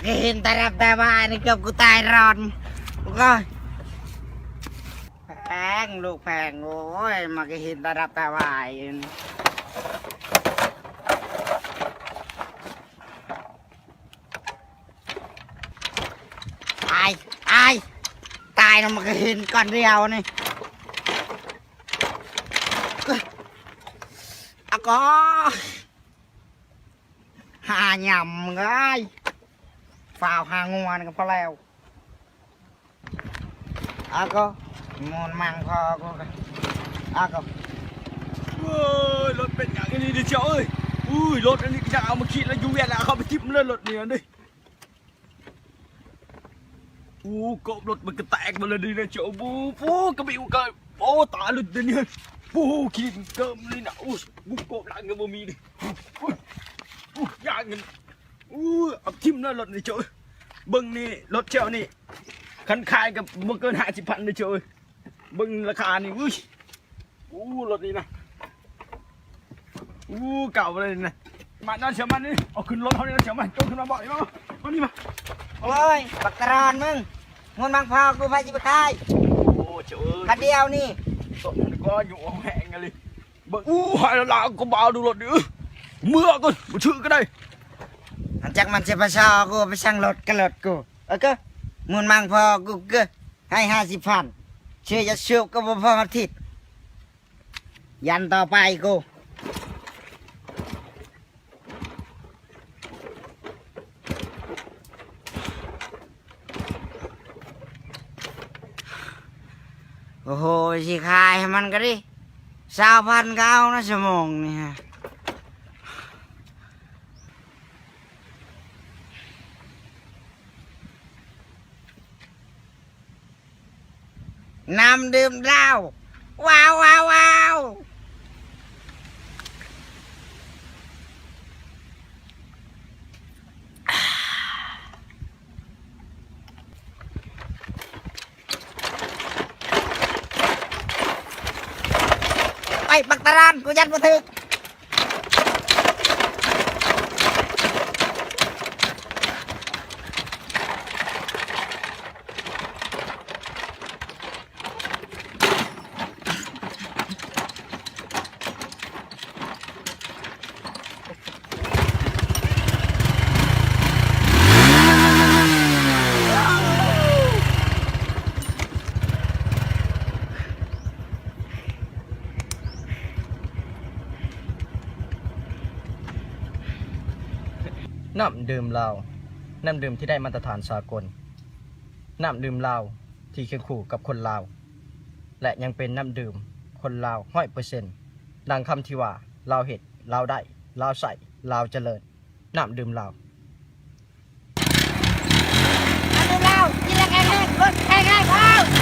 ກະເຫັນຕາດັບຕາວາຍນີ້ ເກືອບກູຕາຍຮ້ອນ. ໂອ້ຍ ແພງ ລູກແພງ ໂອ້ຍ ມາກະເຫັນຕາດັບຕາວາຍ. ຕາຍ ຕາຍ ຕາຍນຳ ມັນກະເຫັນກ່ອນດຽວນີ້. ອາກອ ຫາຫຍ້ຳເອີຍ ຟ້າວຫາງົວນີ້ກະພໍແລ້ວ. ອາກອ ມູນມັງພໍກູກະ ອາກອ ໂອ້ຍ ລົດເປັນຫຍັງອັນນີ້ເດເຈົ້າເອີຍ? ອຸ້ຍ ລົດອັນນີ້ກະຢາກເອົາມາຂີ່ແລ້ວ ຢູ່ວຽດແລ້ວເອົາໄປຖິ້ມເລີຍ ລົດນີ້ເດ້. ໂອ້ ກອບລົດມັນກະແຕກໝົດແລ້ວນີ້ນະເຈົ້າ. ໂອ້ ໂອ້ ກະບິວກະ ໂອ້ ຕາຫຼຸດເດນີ້. ໂອ້ ຂີ້ເກີມເລີຍນະ. ໂອ້ ບຸກກອບຫຼັງກະບໍ່ມີເດ. ໂອ້ຍ ໂອ້ຍ ຢ່າງນັ້ນ. ໂອ້ ເອົາຖິ້ມເລີຍ ລົດນີ້ເຈົ້າ. ເບິ່ງນີ້ ລົດເຈົ້ານີ້ ຄັນຂາຍກະບໍ່ເກີນຫ້າສິບພັນເດີເຈົ້າ. ເບິ່ງລາຄານີ້ ອຸ້ຍ. ໂອ້ ລົດນີ້ນະ ໂອ້ ເກົ່າເລີຍນະ. ມານອນເຊື່ອມັນນີ້ ເອົາຂຶ້ນລົດເຮົານີ້ນະ ເຊື່ອມັນ ໂຈກຂຶ້ນມາເບາະນີ້ ມາ ມານີ້ມາ. ໂອ້ຍ ບັກຕະຣອນມຶງ ມູນມັງພໍກູ ໃຜຊິໄປຂາຍ? ໂອ້ ເຈົ້າເອີຍ ຄັນດຽວນີ້ ຕົ້ນນີ້ກະຢູ່ແຮງອີ່ຫຼີ. ເບິ່ງ ໂອ້ ໃຫ້ລາວກະບໍ່ເອົາດູລົດນີ້ ເອີ ເມືອກ່ອນ ບໍ່ຖືກກະໄດ້. ອັນຈັກມັນຊິໄປຊໍກູ ໄປຊ່າງລົດກະລົດກູ. ເອີ ກະມູນມັງພໍກູກະ ໃຫ້ຫ້າສິບພັນ ຊື້ຢາສູບກະບໍ່ພໍອາທິດ ຢັນຕໍ່ໄປກູ. ໂອ້ໂຫ ຊິຂາຍໃຫ້ມັນກະດີ ຊາວພັນກະເອົານະ ຊົ່ວໂມງນີ້. ນ້ຳດື່ມລາວ ວ້າວ ວ້າວ ວ້າວ. ໄປ ບັກຕະຣອນ ກູຢ້ານບໍ່ຖືກ. ນ້ຳດື່ມລາວ ນ້ຳດື່ມທີ່ໄດ້ມາດຕະຖານສາກົນ ນ້ຳດື່ມລາວທີ່ຄຽງຄູ່ກັບຄົນລາວ ແລະ ຍັງເປັນນ້ຳດື່ມຄົນລາວຮ້ອຍເປີເຊັນ ດັ່ງຄຳທີ່ວ່າ ລາວເຮັດ ລາວໄດ້ ລາວໃຊ້ ລາວຈະເລີນ. ນ້ຳດື່ມລາວ ນ້ຳດື່ມລາວ ກິນແລ້ວແຂງແຮງ ລົດແຂງແຮງ ວ້າວ.